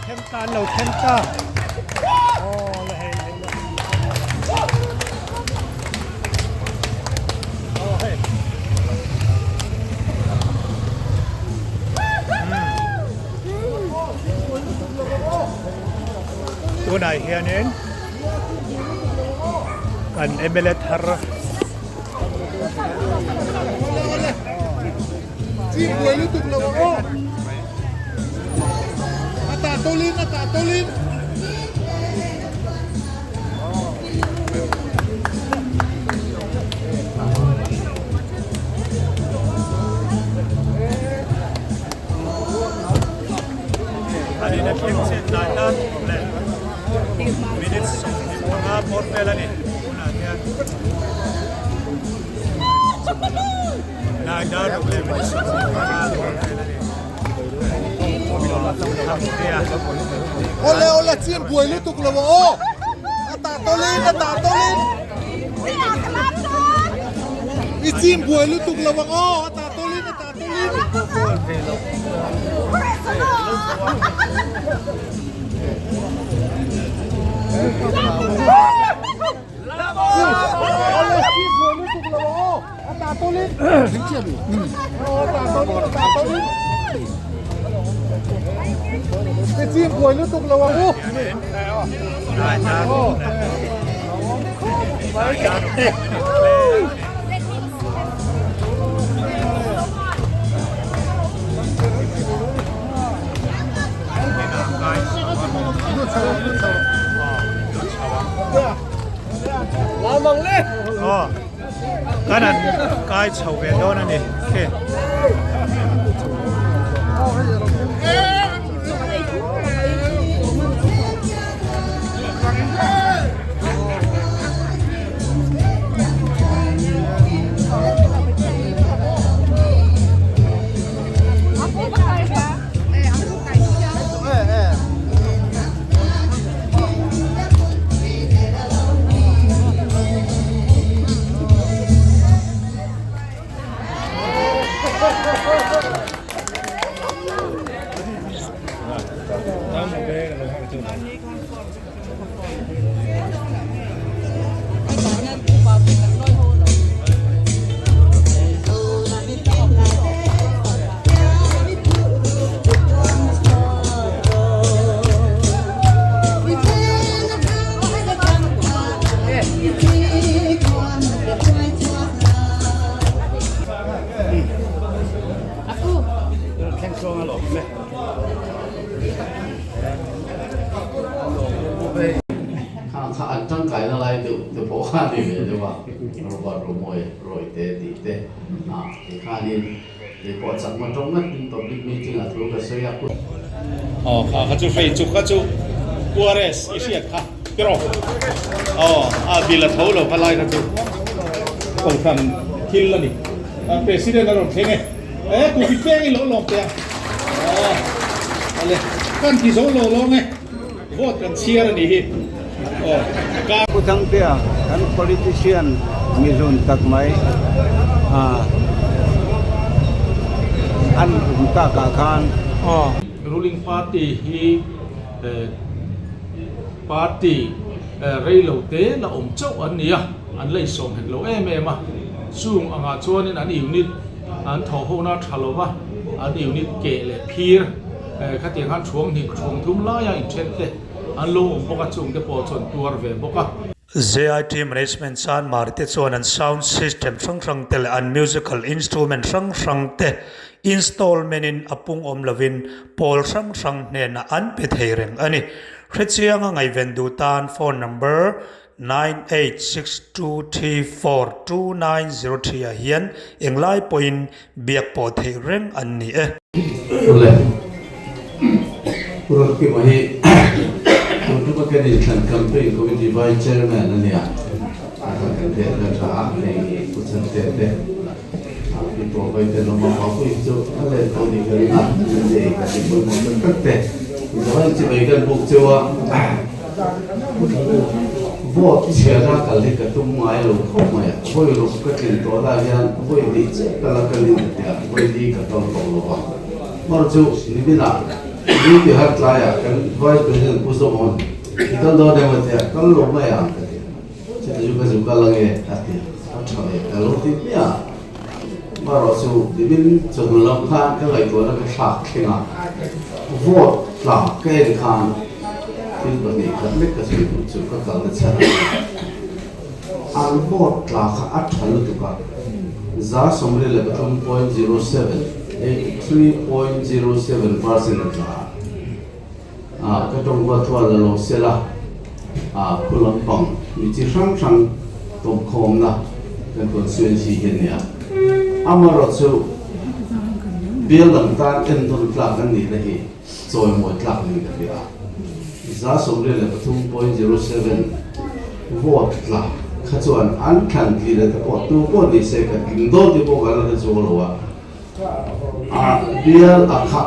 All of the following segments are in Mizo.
thleng ta an lo thleng ta aw la hei hei la aw hei tunah hianin kan mla thar An in a thleng chet lai tan leh minute 25 bawr vel a ni tunah hian lai dar ruk leh minute 25 bawr vel a ni. Ole ole chin buai lutuk lo aw a ta tawlin a ta tawlin i chin buai lutuk lo ang aw a ta tawlin a ta Kan an kai chho ve dawn a ni khi. Khang kha an tangkaina lai deuh te pawh kha a ni ve deuh a, Robert Romawi rawi te tih te a tikhanin kei pawh chakma tawng ngatin public meeting ah thu ka sawi a. Aw kha kha chu hei chu kha chu QRS i hriat kha tiraw aw a bill a tho lo kha lai kha chu kohhran thil a ni president a rawn thleng e e kuhvit peng i lo lawm teh a aw ale kan ti zo lo lawng e. Vote kan chhiar a nih hi aw. Ka. Pu Thangtea kan politician mihlun tak mai an um takah khan. Ruling party hi party rei lo te la awm chauh an ni a, an la insawm hek lo em em a. Chung angah chuanin an unit an thawhhona tha lova an unit keh leh phir. Khatiang khan thuang hnih thuang thum laia inthen te an lo awm bawk a, chung te pawh chuan tuar ve bawk a. ZIT Management chuan Mari te chuan an sound system hrang hrang te leh an musical instrument hrang hrang te installment in a pung awm lovin pawl hrang hrang hnenah an pe thei reng a ni. Hrechianga ngaihven duh tan phone number 9862342903 ah hian englai pawhin biak pawh theih reng an ni e. Awle, Pu Ratkima hi tun ṭuma kan inthlan campaign committee vice chairman a nia, a kha kan hriat kha ṭha a, hei hi Pu Chhante te, Pi Pawhvai te lawm a Mapui chu a let tawh nih ka ring a, hei ka ti pawimawh tak tak te, zawhna chibai kan buk cheu a. Vote chhiarna kal hi ka tum ngai lo khawp mai a, vawi ruk ka tlin tawh lai hian vawi hnih chiah ka la kalin ka ti a, vawi li ka kal tawh lo a. Hmar chu niminah. Duty har tlaiah kan Vice President Pu Zawmawn i kal dawn em a ti a, kal lo mai ang ka ti a, chutah chu ka zu kal ange a ti a, a tha ve ka lo ti hmiah a. Amaherawhchu nimin chawhnu lam khan ka ngaihtuahna ka thlak thleng a, vote tla ka en khan thil 2 khat lek ka sawi duh chu ka kalna chhan a ni. An vote tla kha a tha lutuk a, 73.07, 83.07 percent a tla a, ka tawngkua thuan la lo sela khu lampang mi chi hrang hrang tawmkhawmna kan constituency hi a ni a. Amaherawhchu bial dang tan entawn tlak an nihna hi chawimawi tlak niin ka hria a. 73.07 vote tla kha chuan an thlan tih leh te pawh tu pawh ni se ka tling dawn tih pawh kan la hre chuang lo a. A bial a kha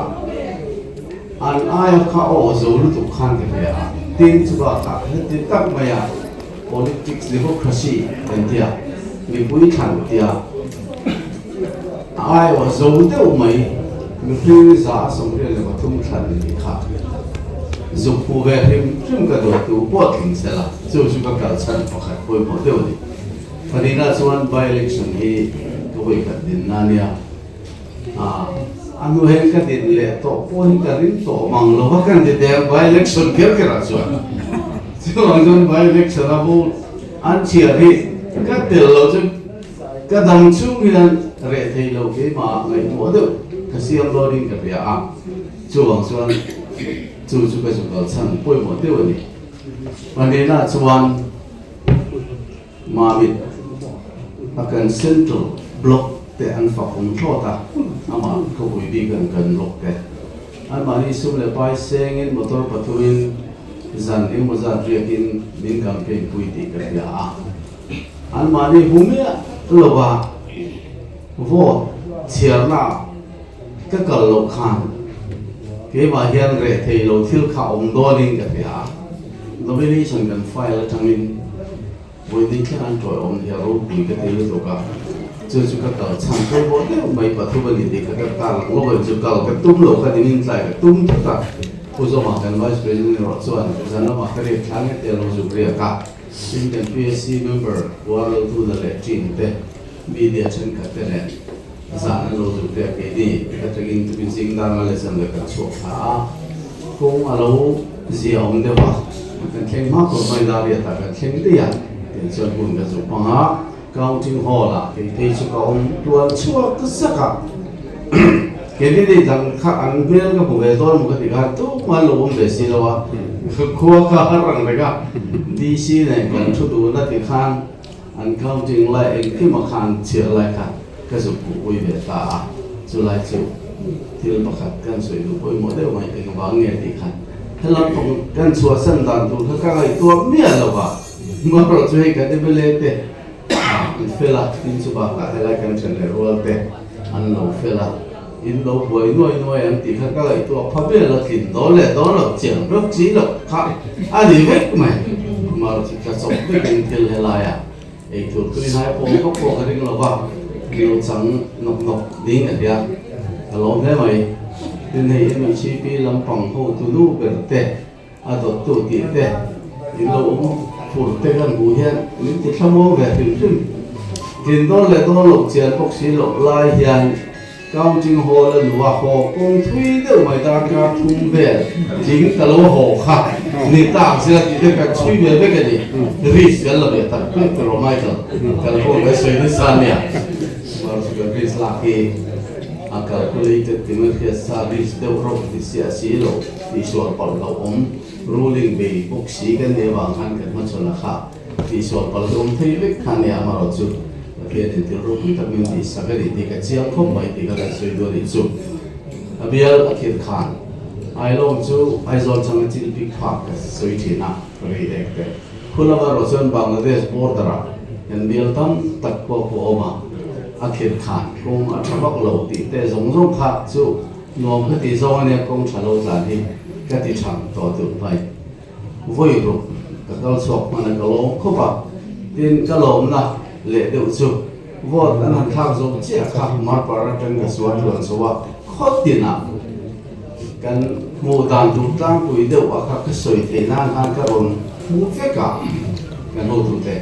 an aia kha aw zo lutuk khan ka hria a. Tin chu bakah heti tak maia politics democracy kan tia mipui thlan tia a aiawh zo deuh mai mihring 73 thlan ni kha zuk hmu ve hrim hrim ka duh tu pawh tling se la chu chu ka kal chhan pakhat pawimawh deuh a ni. Farina chuan by election hi ka vawi khat din na nia a a hnu hian ka din leh tawh pawh hi ka ring tawh mang lo va kan ti teh ang by election kher kher ah chuan chuvang chuan by election a vote an chhiar hi ka tel lo chu Ka dang chung hian reh thei lo keimah ngaihtuah deuh ka siam dawnin ka hria a, chuvang chuan chu chu ka zukal chhan pawimawh deuh a ni. Pahnihna chuan Mamit a kan Central Block te an fak awm thlawt a, amah khawpui bik an kan block te anmahni sum leh pai sengin motor pathumin zan engemaw zat riakin min campaign pui tih ka hria a. Anmahni hmu miah lova vote chhiarna ka kal loh khan keimah hian reh thei lo thil kha awm dawnin ka hria a. Nomination kan file atangin vawiin thleng an tawi awm hi a ropui ka ti lutuk a, chu chu ka kal chhan pawimawh deuh mai pathum a ni tih ka ka tar lang lawk a ni chu kal ka tum lo kha nimin tlai ka tum thut a, Pu Zawma kan Vice President erawh chuan zan lamah ka riak thla nge te a lo zuk riak a. Tin kan PSC member Warlaltuna leh team te, media thenkhat te nen zan an lo zuk te a keini atangin tukin zing dar nga leh zan leh kan chhuak thla a, kawng a lo zia awm deuh a, kan thleng hma khawp mai dar riatah kan thleng daih a, tin chuan hun kan zuk hmang a, counting hall ah kei phei chu ka awm tual chhuak zak a, keini nei dang kha an hmel ka hmu ve dawn maw ka ti khan tumah an lo awm ve si lo a, khua kha a rang reng a, DC nen kan thu dun a ti khan an counting lai engkim a khan chhiar lai kha ka zuk hmuh pui ve ta a, chulai chu thil pakhat kan sawi duh pawimawh deuh mai engvang nge tih khan helam pang kan chhuahsan dan tur kha ka ngaihtuah miah lo va. Hmarawh chu hei kan MLA te an fel a, tin chu bakah helai kan then leh rual te an lo fel a, in lo buai nuai nuai ang tih kha ka ngaihtuah pha vel a, tlin dawn leh dawn loh chiang vek chi loh kha a ni vek mai. Hmarawh chu tla chawp vekin thil helaia eitur tui hnai pawm vak pawh ka ring lo va, lo chang nawk nawk ding a nia, ka lawm hle mai. Tin hei MHP lampang hotu nu ber te. A dawttu tih te in lo awm fur te kan hmuh hian min ti thlamuang ve hrim hrim. Tlin dawn leh dawn loh chian bawk si loh lai hian counting hall a luh a, haw kawng thui deuh mai darkar thum vel tling ka lo haw kha ni ta ang sila tih te kan chhui ve vek a ni. Risk kan la ve tak vek ta rawh Michael, kan haw kan sawi nasa a nia. Kan risk lak hi a calculated ti mai hriat sa risk deuh rawk ti siah si lo. Tihsual palh lo awm, ruling bei bawk si kan nih avang khan kan hmachhawn a kha tihsual palh lo awm thei vek kha nia amaherawhchu Pathian in thil ropui tak min tihsak a ni tih ka chiang khawp mai tih kha kan sawi duh a nih chu. A bial a thil khan Ailawng chu Aizawl changa chil bik phak ka sawi thin a, rei ek te. Khu lama erawh chuan Bangladesh border ah kan bial tam tak pawh khu awm a, a thil khan kawng a tha vak lo tih te zawng zawng kha chu Nuam ka tih zawng ania kawng tha lo tlan hi ka ti thang tawh duh mai. Vawi ruk ka kal chhuak hman a ka lawm khawp a, tin ka lawmna leh deuh chu vote an han thlak zawk chiah kha marpar atang ka suar tluan chho a, khaw tinah. Kan hmuh dan tur tlangpui deuh a kha ka sawi theih nan khan ka rawn hmu vek a, kan hotute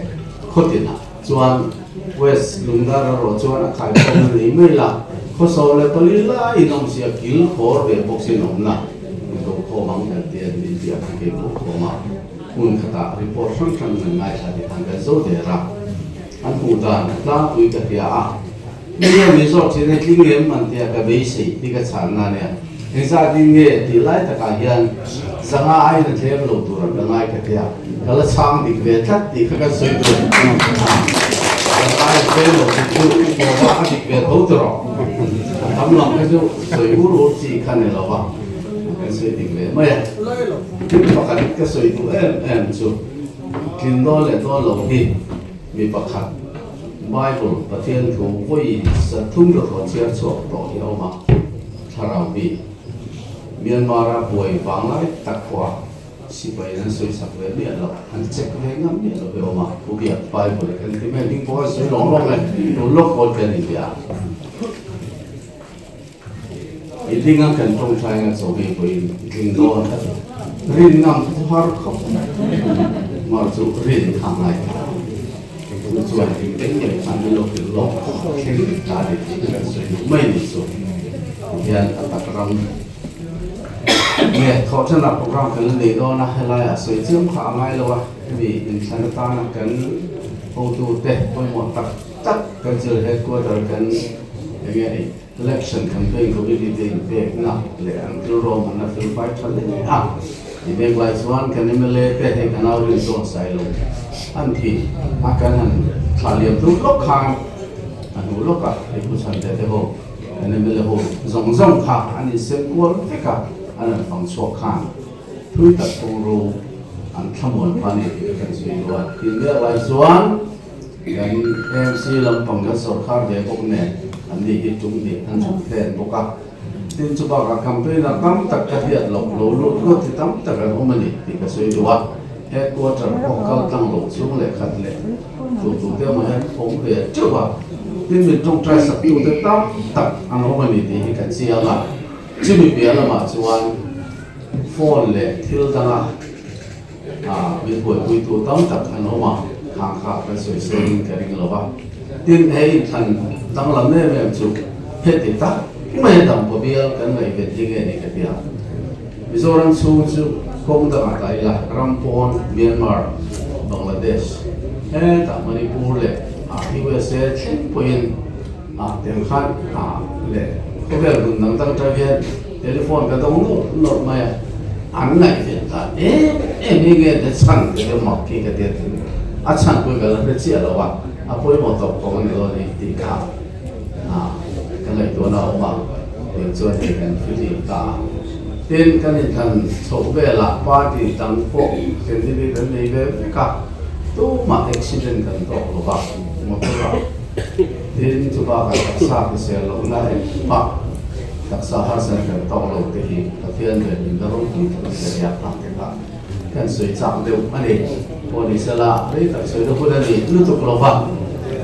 khawtinah chuan West Lungdar erawh chuan a khaikhawm na nei mai la, 24 laiin awm sia kil khawr ve bawk sin awmna min ko khawm ang kan ti a min ti a kan kei pawh khawm a, hmun khatah report hrang hrang kan ngaithla tih khan kan zo der a, an hmuh dan tlangpui ka hria a. Nge min zawk thin e tling em an tia ka beisei tih ka chhan na nia. Engzat in nge tih lai takah hian 500 aiin a thlem lo tur a ka ngai ka tia ka la chhang dik ve tlat tih kha kan sawi tur a. 500 aia thlem lo tih chu u pawh a dik ve tho tawh rawh. A tam lam kha chu sawi ur ur chi kha ni lo va kan sawi dik ve mai a. Thil pakhat ka sawi duh em em chu tlin dawn leh dawn lo hi mi pakhat Bible, Pathian thu vawi 300 ka thawn chhiar chhuak tawh hi a awm a, thlarau mi Myanmar-a buai vanglai tak pawha sipai an sawi sak ve miah loh, an check ve ngam miah loh hi a awm a, Pu Biak, Bible kan ti mai, hming pawh a sawi lawng lawng e, tun lawk pawn kan inbia a. I ding a kan tawngtai nga chaw ngei pawhin tling dawn a ti. Rin ngam kha chu har khawp mai. Mar chu rin kha ngai ta. Chu chuan eng eng mai khan min lo hrilh lawk thleng ta ni tih kan sawi duh mai ni chu. Tihian a tak ram nge thawhṭanah program kan la nei dawn a, helaiah sawi chiam kha a ngai lo a, hemi inthlan atana kan hotute pawimawh tak tak kan zir headquarter kan eng nge Election campaign committee te inpekna leh an thil rawmana fel fai tha hle a. I beng lai chuan kan mla te hei kan au rin zawt sai lo an thi a kan han thlah liam tur lawk khan a hnu lawk a hei Pu Chhante te ho kan mla ho zawng zawng kha an insem kual vek a an han fang chhuak khan thui tak kawng ro an thlamuan pha ni tih kan sawi duh a. Tin mek lai chuan Kan AMC lampang kan sawrkar ve bawk nen an ni hi tum hnih an chhuk hlen bawk a. Tin chu bakah campaigner tam tak ka hriat loh lo lut ngawt hi tam tak an awm a ni tih ka sawi duh a. Headquarter pawh kal tlang lo chhung leh khat leh tu tu te emaw hian awm ve teuh a. Tin min tawngtai sak tu te tam tak an awm a ni tih hi ka chiang a. Chumi piah lamah chuan phone leh thil danga A min buaipuitu tam tak an awm a, khang kha kan sawi sawiin ka ring lo va. Tin, he inthlan danglam em em chu heti tak mai dam paw bial kan ngaihven hi nge ni ka ti a. Mizoram chhung chu kawng dangah ta ila, ram pawn Myanmar, Bangladesh, hetah Manipur leh USA thleng pawhin a tel khan a leh khawvel hmun dang dang atang hian telephone ka dawng nawlh nawlh mai a, an ngaihven dan em em hi nge te chhan te te mak khi ka tia thin, a chhan pawhin ka la hre chiah lo a, a pawimawh tawp kawng a ni dawn hi tih kha a ka ngaihtuahna a awm a, tiang chuan hei kan fihlim ta a. Tin, kan inthlan chhoh velah party dang pawh candidate an nei ve vek a, tumah accident kan tawk lo va, motor ah. Tin, chu bakah taksa hrisel lohna engmah taksa harsat kan tawk lo te hi Pathian leh min la ropui tak in ka riak phah te kha kan sawi chak deuh a ni. Pawh ni sela rei tak sawina hun a ni lutuk lo va,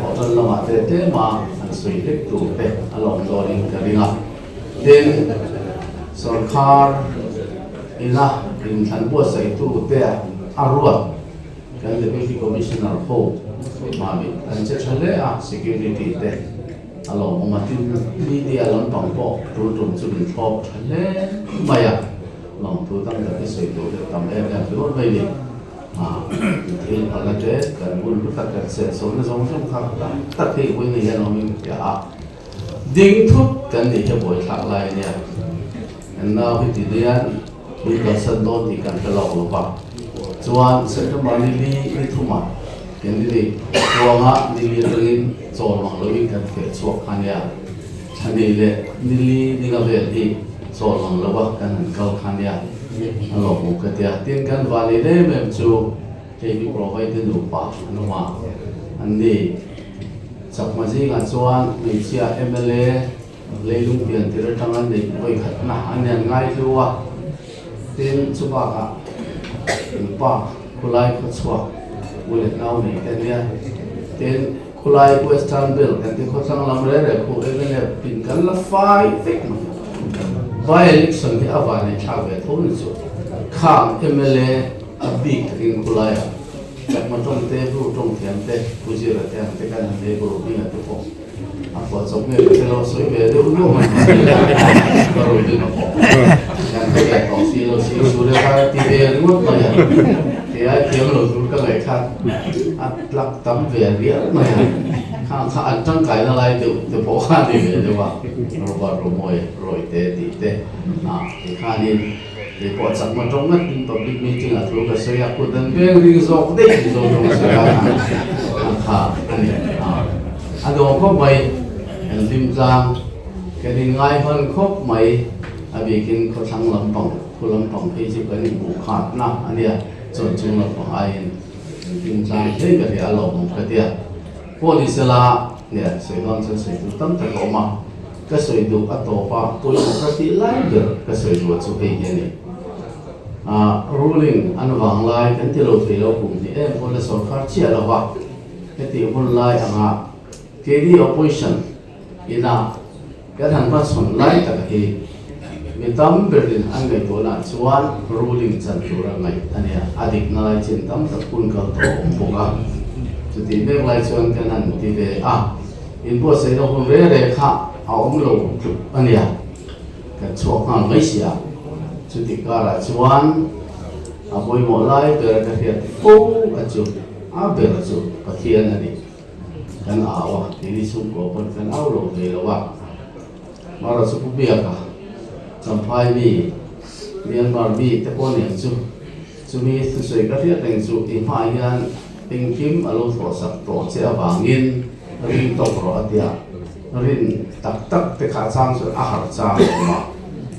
hotel lamah te tlema an sawi hlek tur te a la awm dawnin ka ring a. Tin, sorkar ina inthlan buatsaihtu te a ruat. Kan Deputy Commissioner ho mami an che tha hle a, security te a lawmawm a, tin media lampang pawh tul tum chu min thlawp tha hle mai a, lawmthu tam tak hi sawi tur hi a tam em em ringawt mai ni. Thil phalna te kan hun hlu tak kan senso na zawng zawng kha tam tak hi ui nei hian awmin ka hria a, ding thut kan nih hi a buaithlak lai a nia, kan nau hi ti lian. Min kalsan dawn tih kan hre lawk lo va. Chuan September ni li ni thumah candidate kuanga ni li atangin chawl mang loin kan feh chhuak kha nia. Thla ni leh ni li ni nga vel hi chawl mang lo a kan han kal kha nia. A lawmawm ka tia. Tin kan vani em em chu hei hi provide nupa an awm a. An ni chakma zingah chuan hmeichhia mla Leilung pian tir atanga neih vawi khatna a nian ngai hlu a, tin chu bakah an pa khulai khaw chhuak u leh nau nei te ania, tin khulai Western Belt kan ti khawthlang lam reh reh khu MNF pin kan la fai vek mai a. By election hi a vanei thlak ve tho ni chu. Khang mla a bik takin khulaiah Chakma tawng te, Bru tawng thiam te, Pu Zira te ang te kan han nei Bru hminga te pawh a phuah chawp nge ka hre lo, sawi ve deuh nuam a ni ka ro ding a pawh kan hre ve tawh si lo si su le kha ti ve ringawt mai a kei ai thiam lo tur ka ngaih kha a tlak tam ve rial mai a khang kha an tangkai na lai deuh te pawh kha a ni ve deuh a Robert Romawi Rawite tih te a tikhanin Kei pawh chakma tawng ngat in public meeting ah thu ka sawi a, kut an veng ring zawk daih Mizo tawng a sawi a a kha a ni a, a dawng khawp mai, kan hlim tlang, kan in ngai hman khawp mai, a bikin khawthlang lampang, khu lampang phei chu kan inhmuh khat na a nia, chawn chung lampang aiin kan hlim tlang hle ka ria a lawmawm ka tia, pawh ni sela nia sawi dawn chuan sawi tur tam tak a awm a. Ka sawi duh a tawp a, pawimawh ka tih lai ber ka sawi duh chu hei hi a ni. Ah, ruling an vang lai kan ti lo thei lo kum hnih em hun la sawrkar chiah lo va, heti hun lai anga keini opposition ina kan han hmachhawn lai tak hi mi tam berin an ngaihtuahna chuan ruling chan tura ngaih a nia, a dikna lai chin tam tak hun kal tawh a awm bawk a, chutih mek lai chuan kan han ti ve a. Inbuatsaihna hun reng reng kha a awm lo tluk a nia, kan chhuak nghal mai si a. Chuti karah chuan a pawimawh lai ber ka hriat fo a chu, a ber chu Pathian a ni. Kan au a, keini chhungkua pawn kan au lo ve lo a. Mara chu Pu Biaka, Champhai mi, Myanmar mi te pawh nen chu Chumi thusawi ka hriat reng chu i hmaah hian engkim a lo thawhsak tawh che avangin rin tawk rawh a tia, rin tak tak te kha chang chuan a har chang a awm a,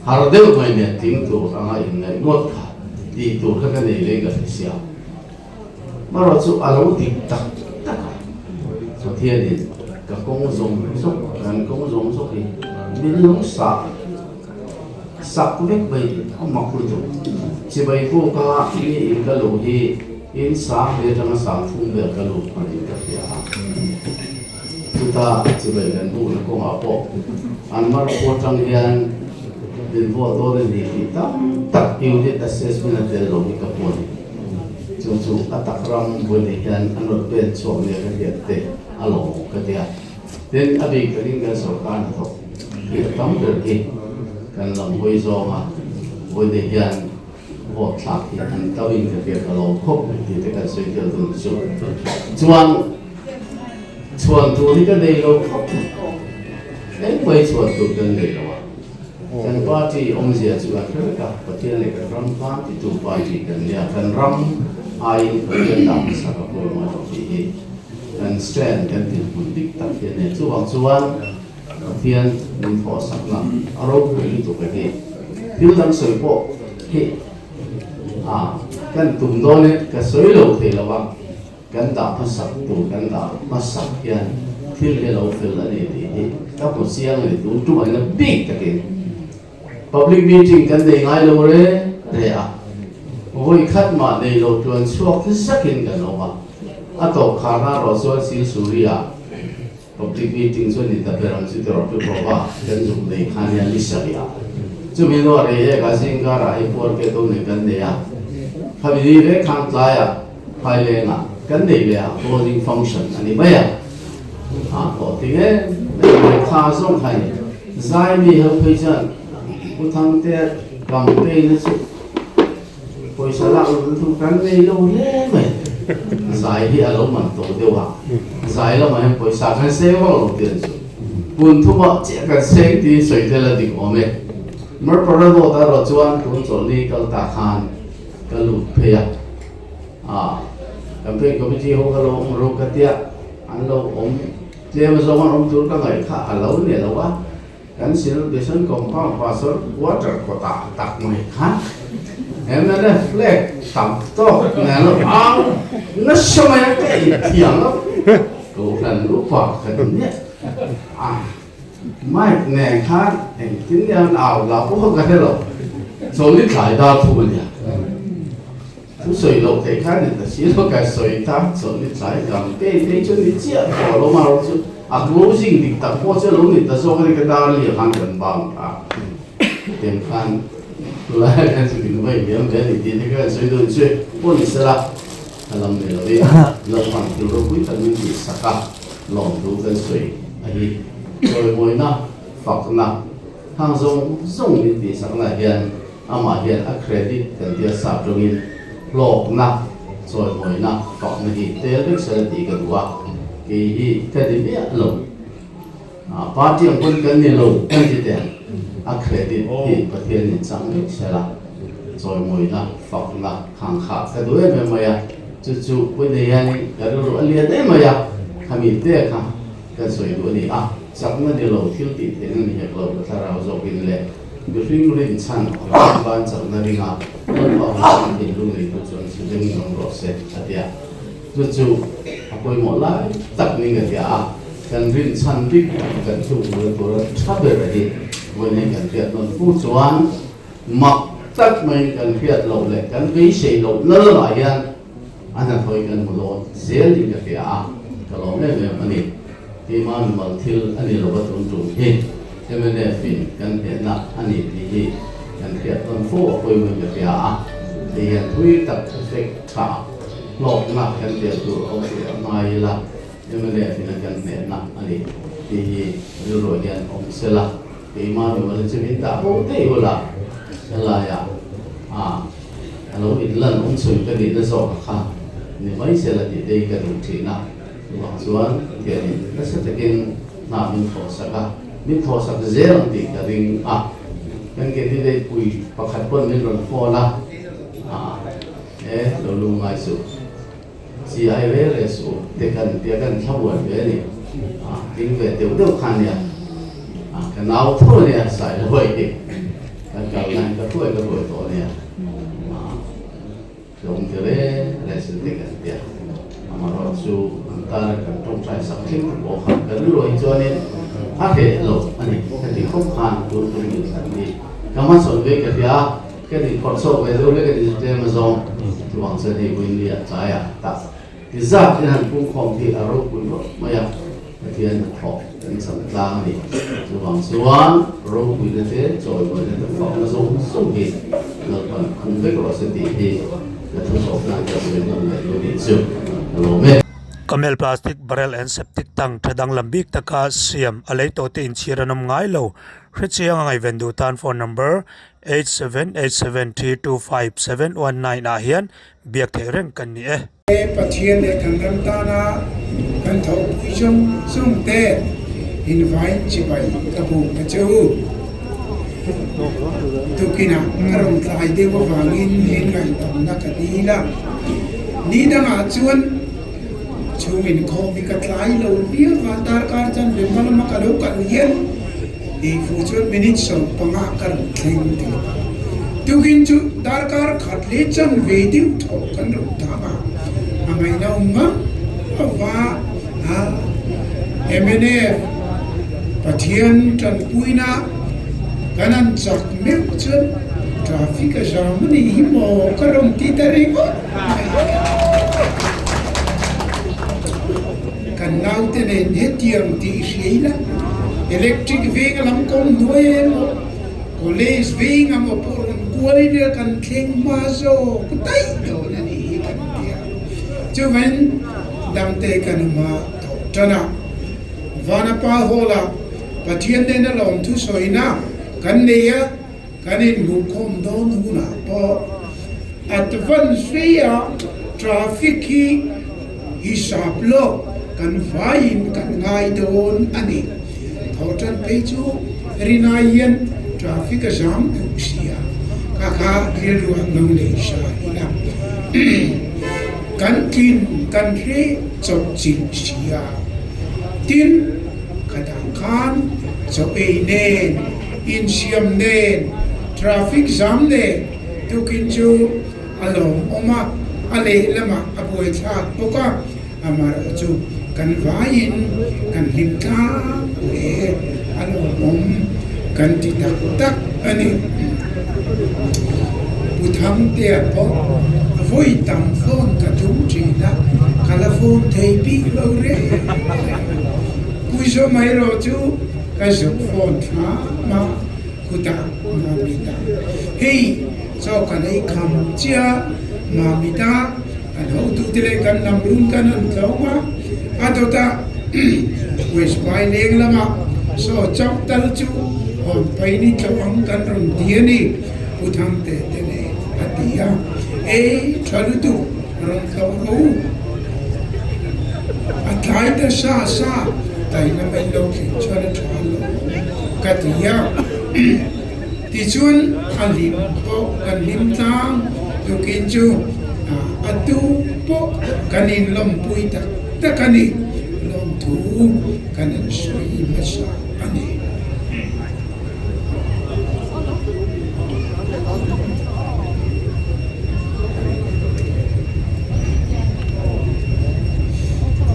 har deuh mai nen tling tur anga inngaih ngawt kha tih tur kha ka nei lei ka hre sia. Marawh chu a lo dik tak tak a, Pathianin ka kawng zawng zawk, kan kawng zawng zawk hi min lo sah. Sak vek mai a mak lutuk. Chibai buk a mi in ka luh hi in sang hle atanga sang thum vel ka lut hman in ka hria a. Chuta chibai kan bukna kawngah pawh an mar khua atang hian min vote dawn a ni tih tam tak unit assessment a tel lo hi ka hmu a ni. Chu chu a tak ram buaina hian an rawn pen chhuak nia ka hriat te a lawm ka ti a. Tin, a bik takin kan sorkar hnathawk hi a tam ber hi kan lam hawi zawnga vawiin hian vote thlak hi an to in ka hriat a lo khawp mai tih te kan sawi tel dun chu. Chuan chhuan tur hi ka nei lo khawp mai. Engmah hi chhuan tur kan nei lo a. Kan party awmzia chu kan hre vek a, Pathian leh kan ram tan titu party kan nia, kan ram aiin Pathian dah hmasa ka pawimawh lo tih hi. Kan stand kan dinhmun dik tak hi a ni. Chuvang chuan Pathian min thawhsakna a ropui lutuk a hi. Thil dang sawi pawh hi a kan tum dawn e, ka sawi lo thei lo a, kan dah hmasak tur kan dah hmasak hian thil hi a lo fel a ni tih hi ka hmu chiang a ni. Tun tumah hian a bik takin public meeting kan nei ngai lo re re a, vawi khat mah nei lo tluan chhuak zakin kan awm a. A tawp kharna rawh chuan Silsuri-ah public meeting chu a ni ta ber ang chu ti rawh Piprova kan zuk nei kha nia ni sarih-ah. Chumi hnuah rei ek a zingkarah hei puar ke to nei kan nei a, khami ni vek khan tlaiah Phailengah kan nei leh a, closing function a ni mai a. A tawh ti nge mai kha zawng kha ni. Zai mi ho phei chuan Pu Thangtea campaign-a chu Pawisa lak lut chu kan nei lo hle mai. Zai hi a lo man tawh deuh a, zai lamah hian pawisa kan seng vak lo tih an sawi. Kun thumah chiah kan seng tiin sawi tel a dik awm e. Marpara road a rawh chuan tun chawlhni kal ta khan ka lut phei a, ah campaign committee ho ka lo awm ro ka tia, an lo awm tlem zawng an awm tur ka ngaih kha a lo ni lo a. Kan Silbeson compound pastor quarter kawtah tak mai khan mnf flag tam tawk nen lo au nasa mai a ka inthiam lo kohhran upa ka ni miah a mic nen khan engtin nge an au la pawh ka hre lo chawlni thlai dar thum a nia thu sawi loh theih khan ni ta si lo ka sawi ta chawlni thlai gang te phei chu ni chiah tawh lo marawh chu. A closing dik tak pawh chu a lo ni ta zawk a ni ka dar liah khan kan bang ta. tem khan tulaiah khan chu min vaih liam ve a ni tih te kha kan sawi dawn chu pawh ni sela a lam nei lovin Lalpan thil ropui tak min tih sak a lawmtu kan sawi a hi chawimawina fakna hang zawng zawng min tih sakna hian amah hian a credit kan tia sap tawngin hlawkna chawimawina fakna hi tel vek sela tih ka duh a kei hi ka ni miah lo. Party ang pawn kan ni lo kan ti teh a credit hi Pathian in chang vek sela chawimawina fakna khangkha ka duh em em mai a chu chu pawinei hianin ka rilru a lian em mai a khami te kha kan sawi duh a ni a chakna ni lo thil tih theihna ni hek lo ka thlarau zawkin leh mihring rin chhan ram ban chakna ringa Lalpa hun chhan thinlung neitu chuan chhudeng in awm rawh se a ti a. Chu chu a pawimawh lai tak ning a tia a, kan rinchhan bik kan tluk leh tura tha ber a hi. Vawiin kan hriat nawn fu chuan mak tak maiin kan hriat loh leh kan beisei loh na lamah hian a hnathawih kan hmu dawn zel in ka hria a, ka lawm em em a ni. Keimah mimal thil a ni lova tun tum hi mnf in kan hnehna a ni tih hi kan hriat nawn fo a pawimawhin ka hria a, hei hian thui tak effect tha Hlawkna kan tel tur a awm tih a ngai ila, mnf in a kan hnehna a ni tih hi rilruah hian awm sela, keimah mimal chu min dah bo daih ula, helaiah a lo inlan awm chhun ka nihna zawk a kha ni mai sela tih te hi ka duh thin a, chuvang chuan Pathianin nasa takin hna min thawhsak a, min thawhsak zel ang tih ka ring a, kan candidate pui pakhat pawn min rawn phone a. E lo lu ngai suh, chi ai ve re suh te kan tia kan thla buai ve a ni. A tling ve deuh deuh kha nia, a ka nau tho a nia sai lo hei hi kan kal na in ka hruai ka hruai tawh a nia. A tlawm ti re re sil te kan tia amaherawh chu an tana kan tawngtai sak thleng te pawh kha ka rilru hi chuanin a hreh lo a ni. Heti khawp khan tun tum in thlan hi ka hmachhawn ve ka hria. Ka nih phawrh chhuak ve deuh hlek a ni chu tlem a zawng chuvang chuan hei Winnie a tlai a tak ti zat in han pungkhawm hi a ropui rawh mai a, Pathian hnathawh kan cham tlang a ni. Chuvang chuan ropuina te chawimawina te fakna zawng zawng hi Lalpan khum vek rawh se tih hi ka thuchawp nan ka sawi hman leh lu nih chu ka lawm e. Camel plastic barrel and septic tank tha danglam bik taka siam a lei tawh te inchhir an awm ngai lo. Hrechiang a ngaihven duh tan phone number 8787325719 ah hian biak theih reng kan ni e. Pathian leh kan ram tana kan thawhpui zawng zawng te invain chibai ka buk a che u. Tukinah ka rawn tlai deuh avangin min ngaihtamna ka dil a, ni dangah chuan chhung inkhawm hi ka tlai lo viau a, darkar chanve hma lama ka lo kal hian Tih fuh chuan minute 15 ka rawn thleng tih. Tukin chu darkar khat leh chanve deuh thawh kan rawn thang a, a ngaihna awm ngam lo va a. Mnf Pathian tanpuina kan han chak meuh chuan traffic a zam a nih hi maw ka rawn ti ta ringawt mai. Kan naute nen hetiang tih hria ila, electric veng a lam kawng hnuai emaw, college veng ang aw pawh rawn kual ila kan thleng hma zawk daih dawn a nih hi kan ti a. Chuvangin damte kan awm a thawh tan a, Vanapa Hall-ah Pathian nena lawmthu sawina kan nei a, kan inhmuhkhawm dawn hunah pawh advance hleia traffic hi hisap lawk kan vaiin kan ngai dawn a ni. Thawhtan phei chu rinai hian traffic a zam duh si a, kha kha rilru ah lo nei sa ila kan tlin kan hre chawp chilh si a, tin khatah khan chaw ei nen Insiam nen, traffic jam nen tukin chu a lawmawm a, a lehlamah a buaithlak bawk a, amaherawh chu kan vaiin kan hlim tlang hle, a lawmawm kan ti tak tak a ni. Pu Thangtea pawh vawi tam phone ka tum thin a, ka la phone thei bik lo reng reng. Pu Zawmaerawh chu Ka zuk phone thla mah khutah Mamita hei chaw kan ei kham chiah Mamita kan hotute leh kan lam run kan han tlawm a, a dawtah West Phaileng lamah saw chauh tal chu hawn paini tlawh ang kan rawn ti a ni, Pu Thangte te nen a ti a, Ei tha lutuk rawn tlawh rawh u. A tlai ta sa sa tai lam en lo thlen chuan a tha lo ka ti a. Tichuan a hlim pawh kan hlim tlang tukin chu a tu pawh kan inlawmpui tak tak a ni. Lawmthu kan an sawi hmasa a ni.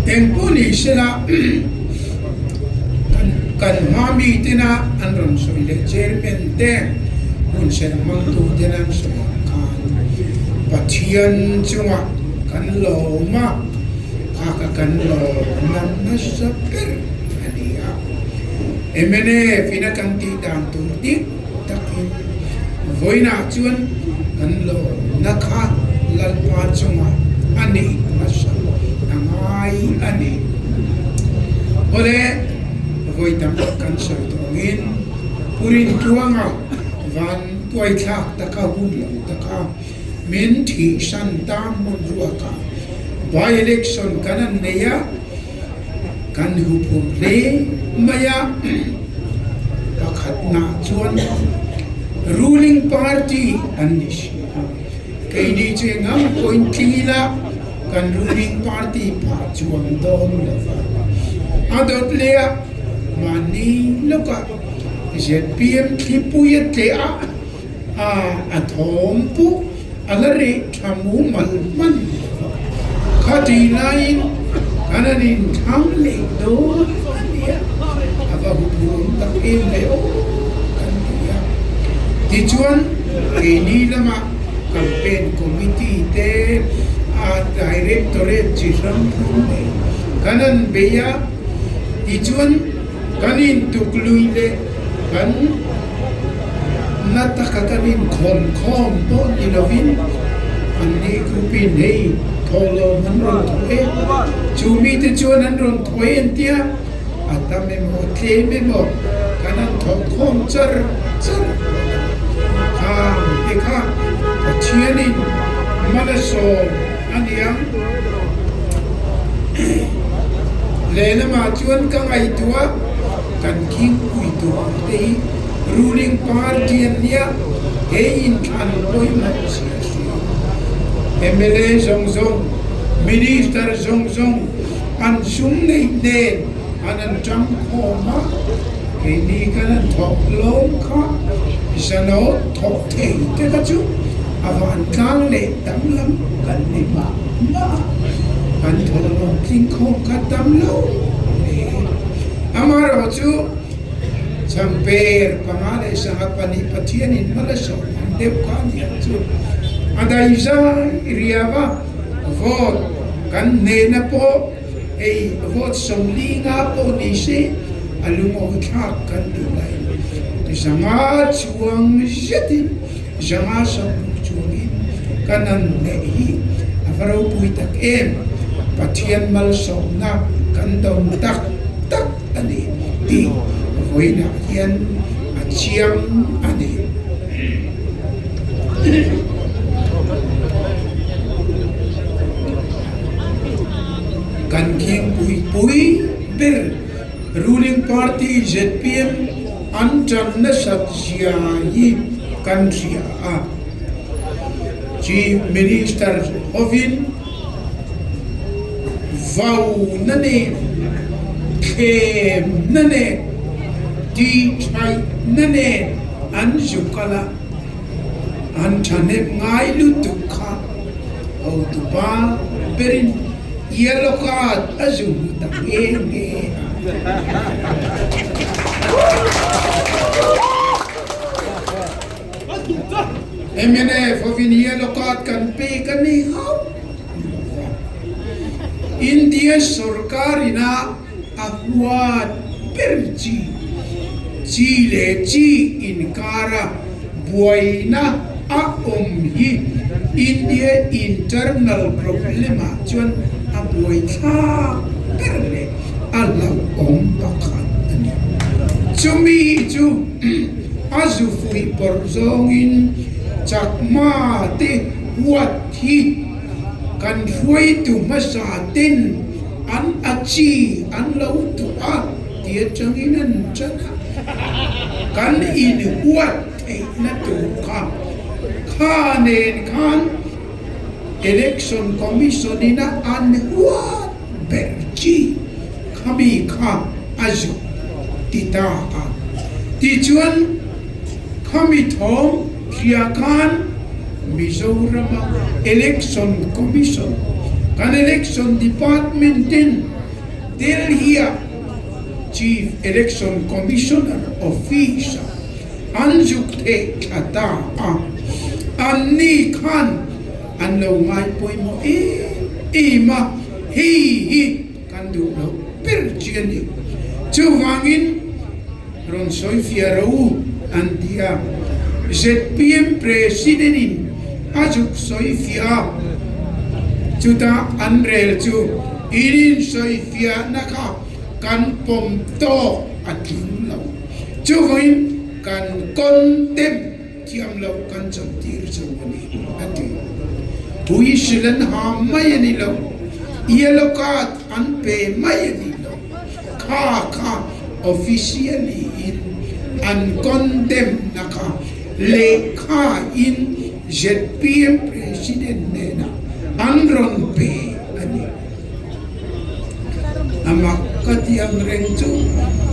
Engpawh ni sela kan hma mi tena an rawn sawi leh chairman te hun serh hmangtu tena an sawi ang khan Pathian chungah kan lawm a, kha kha kan lawm a nasa ber a ni a. Mnf ina kan tih dan tur dik takin vawiinah chuan kan lawmna kha Lalpa chungah a neih hmasa a ngai a ni. Awle, vawi tam kan sawi tawh angin Purin tluanga van tuaithlak taka hun lo taka min thihsan tan hmun ruakah by-election kan an nei a, Kan huphurh hle mai a, pakhatnah chuan ruling party an ni si a, keini chu engang pawhin tling ila kan ruling party phah chuang dawn lo va. A dawt leh a, mahni lawkah zpm thlipui a tleh a, a a thawm pawh a la reh tha mumal hman lo va. Khati laiin kan an inthlang leh dawn a nia, a va huphurhawm tak em ve aw kan ti a. Tichuan, keini lamah campaign committee te a directorate chi hrang hrang nen kan an bei a, tichuan kan intuklui leh kan Na taka kan inkhawm khawm pawh ni lovin an ni group-in hei thawhlawm an rawn thawh e, chu mite chuan an rawn thawh e an tia, a tam emaw a tlem emaw kan an thawh khawm char char phawt a, khang te kha Pathianin Malasawm a niang. Lehlamah chuan ka ngaihtuah kan khingpui tur te hi ruling party an nia, he inthlan pawimawh zia hria. Mla zawng zawng, minister zawng zawng an sum neih nen an an tang khawm a, keini kan an thawk lawm kha zanawt thawk thei te kha chu a vantlang leh tam lam kan ni mah mah a, kan thawhlawm tling khawm kha tam lo hle. Amaherawh chu Changper 5 sanga 2 Pathianin hma la sawm ang deuh kha a ni ang chu. A daihzai riau a, vote kan hnehna pawh hei vote 45 pawh ni se a lungawi thlak kan tih laiin 500 chuang zetin 560 chuangin kan han hneh hi a va ropui tak em! Pathian malsawmna kan dawng tak tak a ni tih vawiinah hian a chiang a ni. Kan khingpui pui ber ruling party zpm an tan nasat zia hi kan hria a. Chief Minister hovin vau na nen, thlem na nen, tihṭhaih na nen an zu kal a, an ṭhahnem ngai lutuk kha hotupa berin yellow card a zu hmu ta nghe nghe a. Mnf hovin yellow card kan pek a ni hauh lo va. India sorkar ina a huat ber chi, chi leh chi inkara. Buaina a awm hi India internal problem ah chuan a buaithlak ber leh a hlauhawm pakhat a ni. Chumi chu a zu fuih pawrh zawngin Chakma te huat hi kan hruaitu hmasa ten an a chi an lo duh a ti atangin an tan a, kan inhuat theihna tur kha kha nen khan Election Commission in a an huat ber chi khami kha a zuk ti ta a. Tichuan khami thawm hria khan Mizorama Election Commission kan Election Department ten Delhi-a Chief Election Commissioner Office-a an zuk theih thla ta a, anni khan an lo ngai pawimawh em em a, hei hi kan duh loh ber chi a ni. Chuvangin rawn sawi fiah ro u an ti a, zpm President-in a zuk sawi fiah a, chutah an rel chu in insawi fiahna kha kan pawm tawk a tling lo. Chuvangin kan condemn thiam loh kan chantir cho a ni, a ti. Whistle an ha mai a ni lo, yellow card an pe mai a ni lo, kha kha officially in an condemn na kha lehkha in zpm president hnenah an rawn pe a ni. A mak ka ti ang reng chu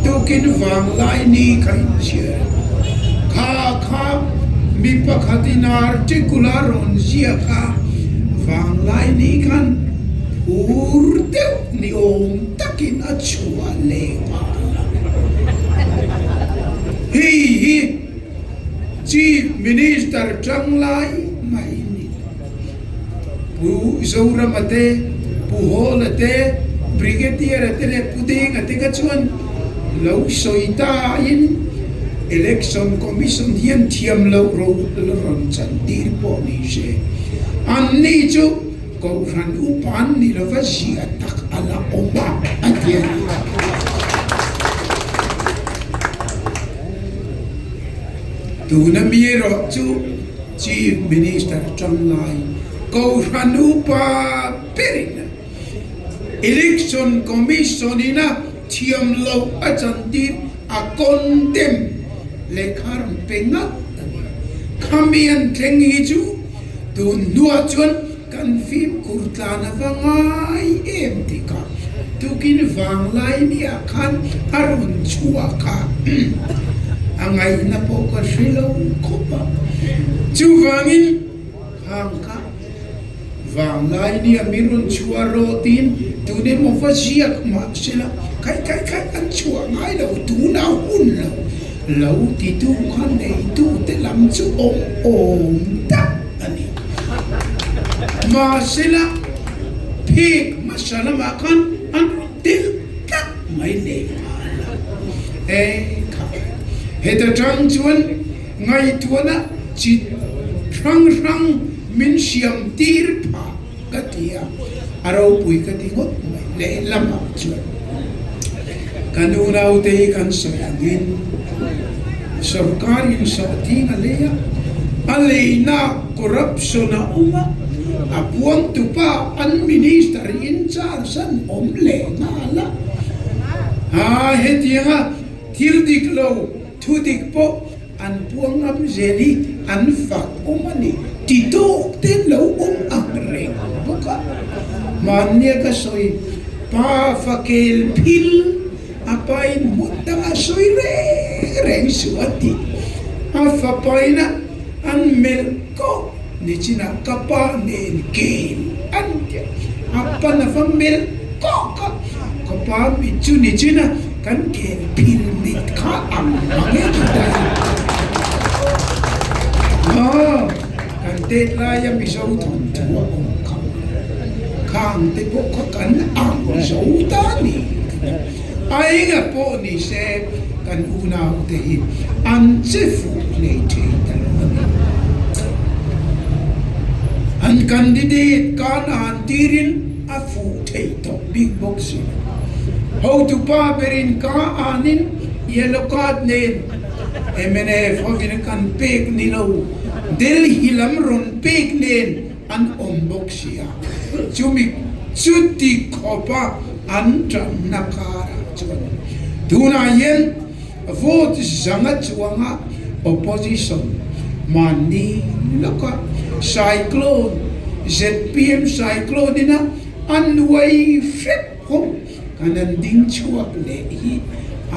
tukin vanglai ni kha inchhiar a. Kha kha mi pakhatin article a rawn ziak a, vanglai ni khan phur deuh ni awm takin a chhuah leh nghal a. Hei hi Chief Minister tanglai mai ni. Pu Zorama te, Pu Hawla te, Brigadier-a te leh Pu Denga te kha chuan lo sawi ta in Election Commission hian thiam loh ro rawn chan tir pawh ni se. Anni chu Kohhran upa an ni lova zia tak a la awm a, a ti a ni. Tuna mi erawh chu Chief Minister tanglai Kohhran upa berin Election Commission in a thiam loh a chantir a condemn lehkha rawn pe ngat a ni. Khami an thleng hi chu tun hnuah chuan kan fimkhur tlan a va ngai em tih kha tukin vanglai nia khan a rawn chhuak a, a ngaihna pawh ka hre lo khawp a. Chuvangin khang kha vanglai nia min rawn chhuah rawh tiin tun emaw va ziak mah sela khaih khaih khaih an chhuah ngai lo tuna hun lo lo titu kha neitute lam chu awm awm tak a ni. Mahsela phek hmasa lamah khan an rawn tel tlat mai leh nghal a. E kha, heta tang chuan ngaihtuahna chi hrang hrang min siam tir phah ka ti a, a ropui ka ti ngawt mai. Lehlamah chuan kan unaute hi kan sawi angin sorkar in sawhthing a lei a, a leina corruption a awm a, a puangtupa an minister in charge an awm leh nghal a, haa hetianga thil dik lo thu dik pawh An puang ngam zel hi an fak awm a ni ti tawk te lo awm ang reng bawk a. Hmannia ka sawi pa fakel phil a pain hmun danga sawi reng reng suh a ti. A fapaina an melh kawk ni chinah ka pa nen kel an ti a, a pan a va melh kawk a, ka pa mit chu ni chin a kan kel phil mit kha ang mang e ti ta i. Aw, kan tet laia Mizo thawnthu a awm kha, khang te pawh kha kan ang zo ta ni. A enga pawh ni se kan unaute hi an che fuh hlei thei ta lo a ni. Kan candidate kan an tirin a fuh thei tawh bik bawk si lo. Hotupa berin ka anin yellow card nen mnf hovin kan pek ni lo, Delhi lam rawn pek nen an awm bawk si a. Chumi chuti khawpa an tanna karah chuan tunah hian Vote zanga chuanga opposition mahni lawka cyclone zpm cyclone ina a nuai hrep ho kan an ding chhuak leh hi a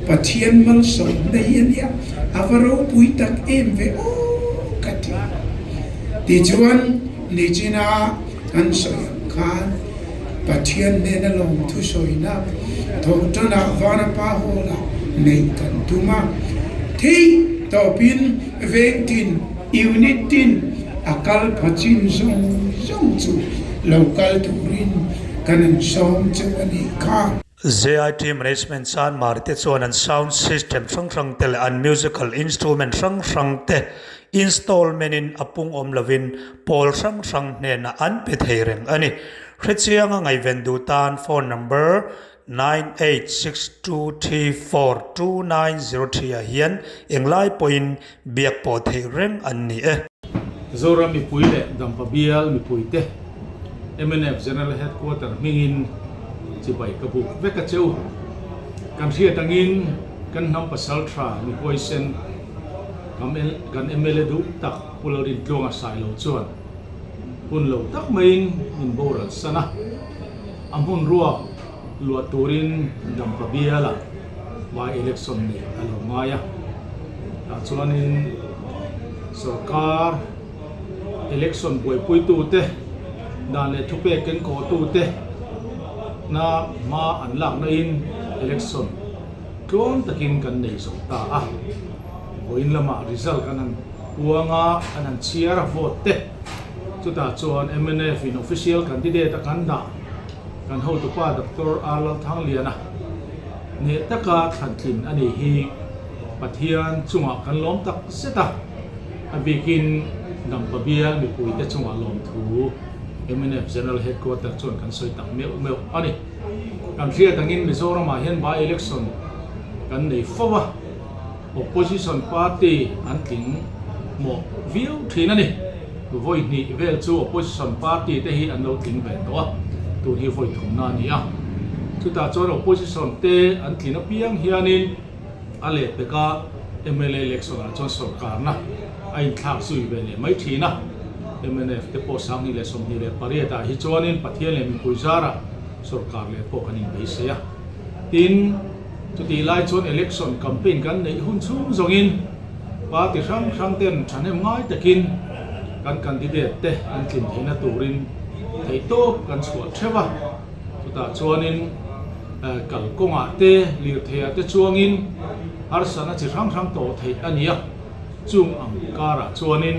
Pathian malsawmna hi ania a va ropui tak em ve aw ka ti. Tichuan nichina kan sawi ang khan Pathian hnena lawmthu sawina thawhtanah Vanapa Hall-ah neih kan tum a. Theih tawpin veng tin, unit tin a kal pha chin zawng zawng chu lo kal turin kan an sawm cheu a nih kha. ZIT Management chuan Marte chuan an sound system hrang hrang te leh an musical instrument hrang hrang te installment in a pung awm lovin pawl hrang hrang hnenah an pe thei reng a ni. Hrechianga ngaihven duh tan phone number 9862342903 ah hian englai pawhin biak pawh theih reng an ni e. Zoram mipui leh Dampa bial mipuite mnf General Headquarter hmingin chibai ka buk vek a che u. Kan hriat angin kan hnam pasal tha mihuaisen kan mla duh tak Pu Lalrintluanga Sailo chuan hun lo tak maiin min boral san a, a hmun ruak luah turin Dampa bialah by election neih a lo ngai a, tah chuanin sorkar election buaipuitute dan leh thupek kenkawhtute na hma an lakna in election tluang takin kan nei zo ta a, vawiin lamah result kan han puang a, an han chhiar a vote te, chutah chuan mnf in official candidate a kan dah. Kan hotupa Doctor R Lalthangliana hneh taka thlantlin a nih hi Pathian chungah kan lawm tak zet a, a bikin Dampa bial mipuite chungah lawmthu mnf General Headquarter chuan kan sawi tak meuh meuh a ni. Kan hriat angin Mizoramah hian by-election kan nei fo a, Opposition party an tling mawh viau thin a ni. Vawi hnih vel chu opposition party te hi an lo tling ve tawh a, tun hi vawi thumna a ni a. Chutah chuan opposition te an tlin apiang hianin a lehpeka mla election ah chuan sorkarna a inthlak zui ve leh mai thin a. Mnf te pawh 2028 ah hi chuanin Pathian leh mipui zarah sorkar leh pawh kan inbeisei a. Tin. Chutih lai chuan election campaign kan neih hun chhung zawngin party hrang hrang ten thahnem ngai takin kan candidate te an tlin theihna turin theihtawp kan chhuah theuh a. Chutah chuanin kalkawngah te lirtheiah te chuangin harsatna chi hrang hrang tawh theih a ni a. Chung ang karah chuanin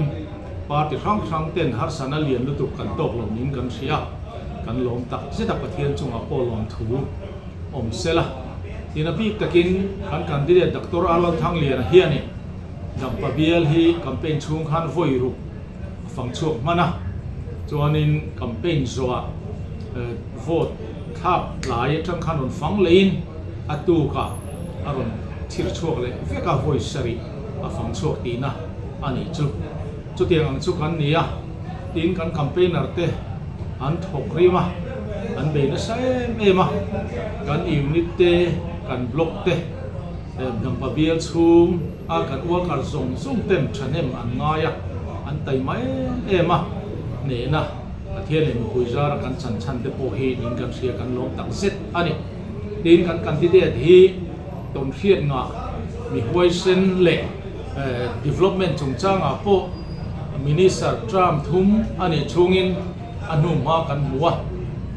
party hrang hrang ten harsatna lian lutuk kan tawk lo niin kan hria a, kan lawm tak zet a Pathian chungah pawh lawmthu. awm sela, tina bik takin kan candidate Doctor Arlal Thangliana hianin Dampa bial hi campaign chhung khan vawi ruk a fang chhuak hman a, chuanin campaign zawhah vote thlak tlai atang khan rawn fang leiin a tukah a rawn thir chhuak leh vek a, vawi sarih a fang chhuak tihna a nih chu. Chutiang ang chu kan ni a, tin kan campaigner te an thawk rim a, an bei nasa em em a, kan unit te, kan block te, Dampa bial chhung a kan worker zawng zawng ten thahnem an ngai a, an taima em em a, hnehna Pathian leh mipui zara kan chan chhan te pawh hi ning kan hria kan lawm tak zet a ni. Tin kan candidate hi tawnhriat ngah mi huaisen leh Development chungchangah pawh Minister term thum a nih chhungin a hnuhma kan hmu a,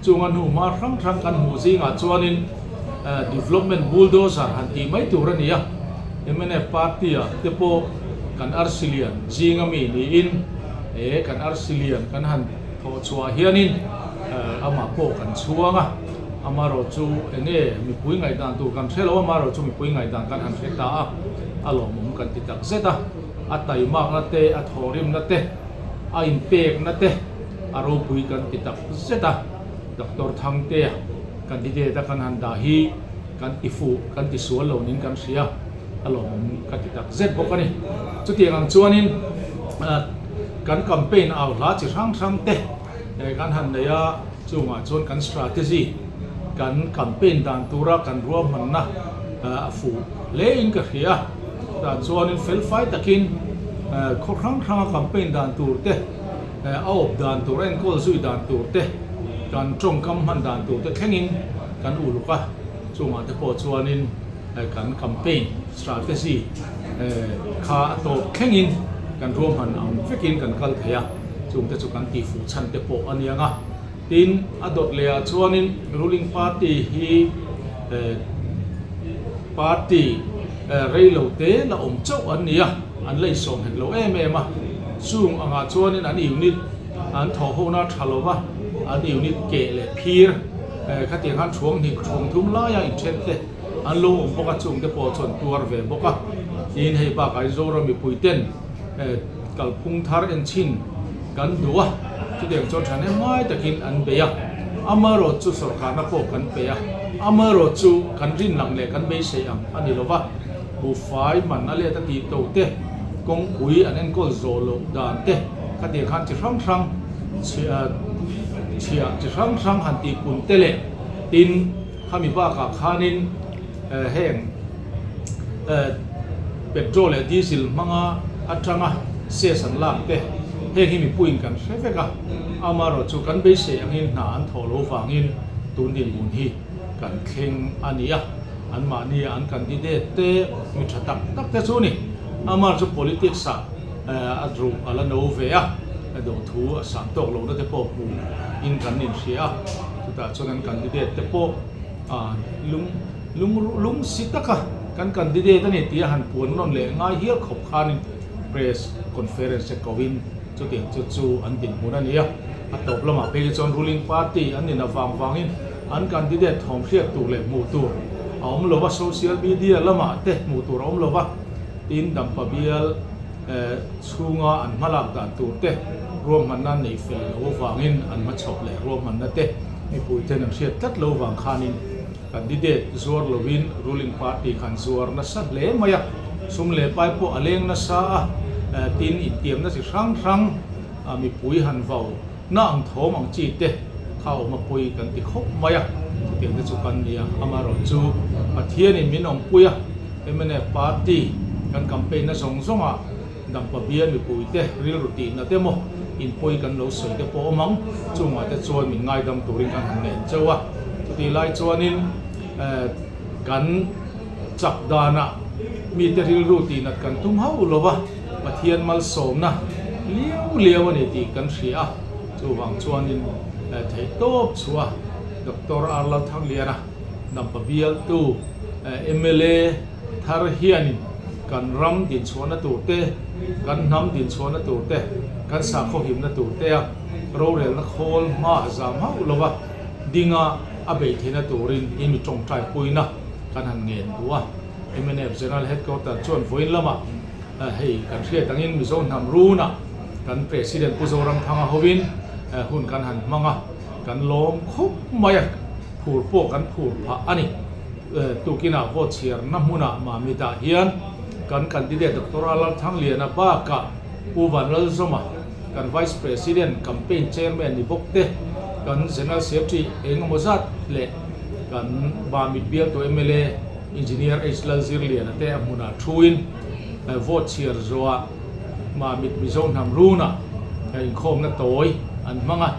chung a hnuhma hrang hrang kan hmuh zingah chuanin Development Bulldozer han tih mai tur a ni a, mnf party-ah te pawh kan arsi lian zinga mi niin he kan arsi lian kan han thawh chhuah hianin amah pawh kan chhuang a, amaherawhchu enge mipui ngaihdan tur kan hre lo, amaherawhchu mipui ngaihdan kan han hre ta a. A lawmawm kan ti tak zet a, a taimakna te, a thawhrimna te, A inpekna te a ropui kan ti tak zet a, Doctor Thangtea candidate a kan han dah hi kan ti fuh, kan ti sual lo niin kan hria, a lawmawm ka ti tak zet bawk a ni. Chutiang ang chuanin kan campaign au hla chi hrang hrang te kan han nei a, chungah chuan kan strategy, kan campaign dan tura kan ruahmanna a fuh hle in ka hria. Tah chuanin felfai takin khaw hrang hranga campaign dan tur te, a awp dan tur, a enkawl zui dan tur te, kan tawngkam hman dan tur te thlengin kan uluk a, chungah te pawh chuanin kan campaign strategy kha a tawp thlengin kan ruahman ang vekin kan kal thei a, chungte chu kan tihfuh chhan te pawh a niang a. Tin, a dawt leh ah chuanin ruling party hi party rei lo te la awm chauh an ni a, an la insawm nghet lo em em a. Chung angah chuanin an unit an thawh hona tha lo va, an unit keh leh phir khatiang khan thuang hnih thuang thum laia inthen te an lo awm bawk a, chung te pawh chuan tuar ve bawk a. Tin, hei bakah hian Zoram mipui ten kalphung thar enchhin kan duh a, chutiang chuan thahnem ngai takin an bei a, amaherawh chu sawrkarna pawh kan pe a, amaherawh chu kan rin lang leh kan beisei ang a ni lova, buhfai man a let a tih to te, kawngpui an enkawl zawh loh dan te, khatiang khan chi hrang hrang chhiah chi hrang hrang han tih pun te leh tin khami bakah khanin heng petrol leh diesel hmanga atanga ses an lak te heng hi mipuiin kan hre vek a, amaherawh chu kan beisei angin hna an thawh lo vangin tun dinhmun hi kan thleng a ni a, anmahni an candidate te mi tha tak tak te chu ni, amaherawh chu politics ah a ruh a la no ve a, dawhthu a sang tawk lohna te pawh hmuh in kan inhria a, chutah chuan an candidate te pawh lung. Lung lung si taka kan candidate a ni tih a han puan nawn leh ngai hial khawp khanin press conference te koin chutiang chu chu an dinhmun a ni a. A tawp lamah phei hi chuan ruling party an nin avang vangin an candidate thawm hriat tur leh hmuh tur a awm lo va, social media lamah te hmuh tur a awm lo va, tin Dampa bial chhunga an hmalak dan tur te ruahmanna nei fel lo avangin an hmachhawp leh ruahmanna te mipui ten an hriat tlat lo vang khanin Candidate zuar lovin ruling party khan zuar nasa hle mai a, sum leh pai pawh a leng nasa a, tin intiamna chi hrang hrang mipui han vau na ang thawm ang chi te kha awm a pawi kan ti khawp mai a, chutiang te chu kan ni a, amaherawh chu Pathianin min awmpui a, mnf party kan campaign na zawng zawngah Dampa bial mipui te rilru tihna te maw inpawi kan lo sawi te pawh awm ang, chungah te chuan min ngaidam turin kan han ngen chauh a, chutih lai chuanin kan chak danah mite rilru tihnat kan tum hauh lo va, Pathian malsawmna liau liau a ni tih kan hria a, chuvang chuanin theihtawp chhuah Doctor R Lalthangliana Dampa bialtu mla thar hianin kan ram dinchhuahna tur te, kan hnam dinchhuahna tur te, kan sakhaw himna tur te a rorelna khawl hma a zam hauh lo va, dinga a beih theihna turin in mi tawngtai puina kan han ngen duh a. Mnf General Headquarter chuan vawiin lamah hei kan hriat angin Mizo hnam runah kan President Pu Zoramthanga hovin hun kan han hmang a, kan lawm khawp mai a, phur pawh kan phur phah a ni. Tukinah vote chhiarna hmunah Mamitah hian kan candidate Doctor Lalthangliana bakah Pu Vanlalzawma, kan Vice President, Campaign Chairman ni bawk te, kan General Secretary eng emaw zat leh kan Mamit bialtu mla Engineer H Lalzirliana te a hmunah thuin vote chhiar zawhah Mamit Mizo hnam runah inkhawmna tawi an hmang a.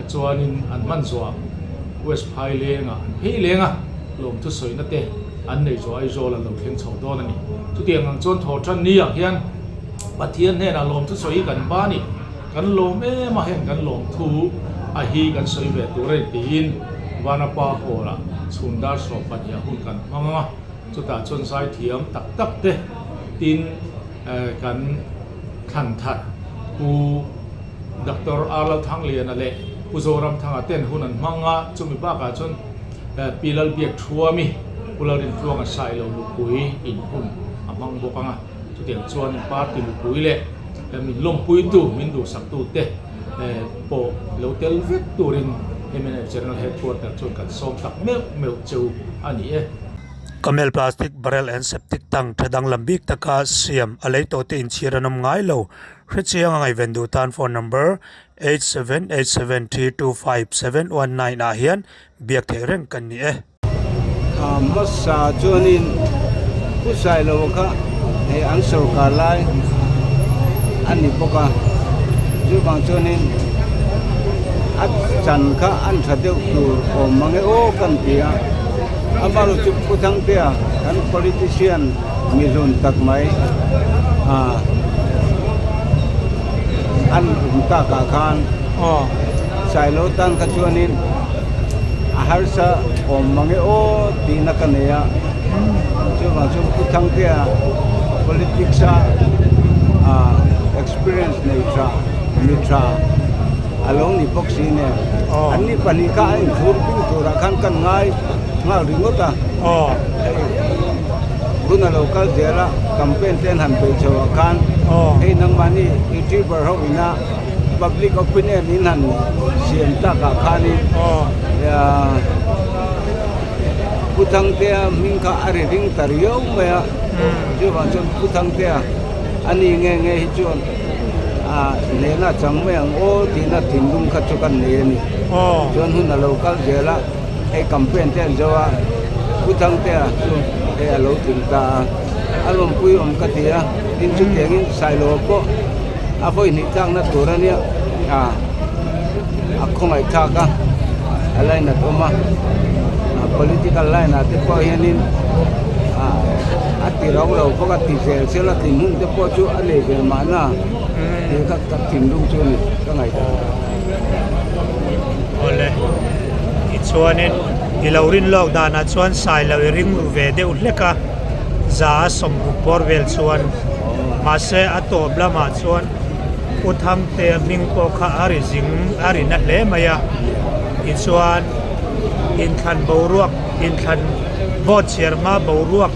Chuanin an hman zawh West Phailengah an phei leng a, lawmthu sawina te an nei zawh Aizawl an lo thleng chho dawn a ni. Chutiang ang chuan thaw tan ni ah hian Pathian hnenah lawmthu sawi hi kan ba a ni. Kan lawm em a, heng kan lawmthu a hi kan sawi ve tur a ni tiin Vanapa Hall ah chhun dar 12 ah hun kan hmang ang a, chutah chuan zaithiam tak tak te tin kan thlan thar Pu Doctor R Lalthangliana leh Pu Zoramthanga ten hun an hmang a, chumi bakah chuan Pi Lalbiak Thuami, Pu Lalrintluanga Sailo nupui in hun a hmang bawk ang a, chutiang chuan party nupui leh Min lawmpuitu, min duhsaktute pawh lo tel vek turin mnf General Headquarter chuan kan sawm tak meuh meuh cheu a ni e. Camel plastic barrel and septic tank tha danglam bik taka siam a lei tawhte inchhir an awm ngai lo. Hrechiang a ngaihven duh tan phone number 8787325719 ah hian biak theih reng kan ni e. Hmasa chuanin Pu Sailo kha hei an sorkar lai a ni bawk a, chuvang chuanin a chan kha an tha deuh tur awm mang e aw kan ti a, amaherawhchu chu Pu Thangtea kan politician mihlun tak mai an awm takah khan Sailo tan kha chuanin a harsa awm mang e aw tihna ka nei a, chuvang chuan Pu Thangtea politics a experience nei tha mi tha a lo ni bawk si nen an ni kha a inchhur bing turah khan kan ngai nghal ringawt a. Hei hun a lo kal zel a, campaign te an han beih chho ah khan hei nangmahni youtuber ho ina public opinion in han siam tak ah khanin Pu Thangtea hming kha a ri ring ta riau mai a, chuvang chuan Pu Thangtea a ni nge nge hi chuan hnehna chang mai ang aw tihna thinlung kha chu kan nei a ni. Chuan hun a lo kal zel a. Hei campaign te an zo a, Pu Thangtea chu hei a lo tling ta a, a lawmpui awm ka ti a, tin chutiangin Sailo pawh a vawi hnih tlakna tur a nia, a a khawngaih thlak a, a lainat awm a, political line ah te pawh hianin a ti rau lo bawk a, ti zel sela tling hun te pawh chu a nei ve mahna tih kha ka thinlung chu a ni ka ngaihtuah. Awle, tichuanin i lo rin lawk danah chuan Sailo i ring ru ve deuh hlek a, za a sawmruk bawr vel chuan. Mahse a tawp lamah chuan U Thangtea hming pawh kha a ri zing a ri na hle mai a, tichuan inthlan boruak inthlan vote chhiar hma boruak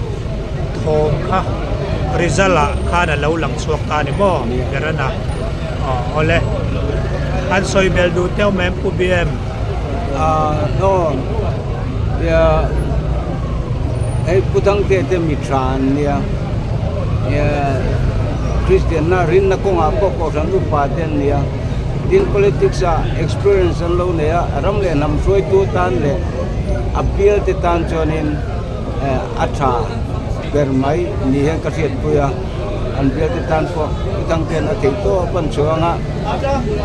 thawm kha result ah khan a lo lang chhuak ta a ni maw Berana? Aw awle. An sawi bel duh teuh mai Pu BM. Aaa aw nia hei Pu Thangte te mi tha an nia nia Kristian na rinna kawngah pawh kohhran upa te an nia tin politics ah experience an lo nei a ram leh hnam hruaitu tan leh a bial te tan chuanin a tha ber mai ni hian ka hriatpui a. An bialte tan pawh Thangte'n a theih tawp an chhuang a,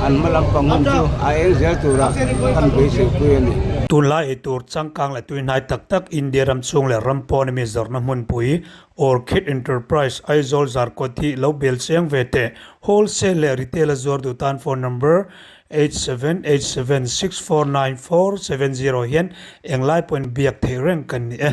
an hma lampang hun chu a eng zel tura kan beiseipui a ni. Tunlai ei tur changkang leh tuihnai tak tak India ram chhung leh ram pawn ami zawrhna hmunpui Orchid Enterprise Aizawl Zarkawt hi lo bel chiang ve teh. Wholesale leh Retail a zuar duh tan phone number 8787649470 hian englai pawhin biak theih reng kan ni e.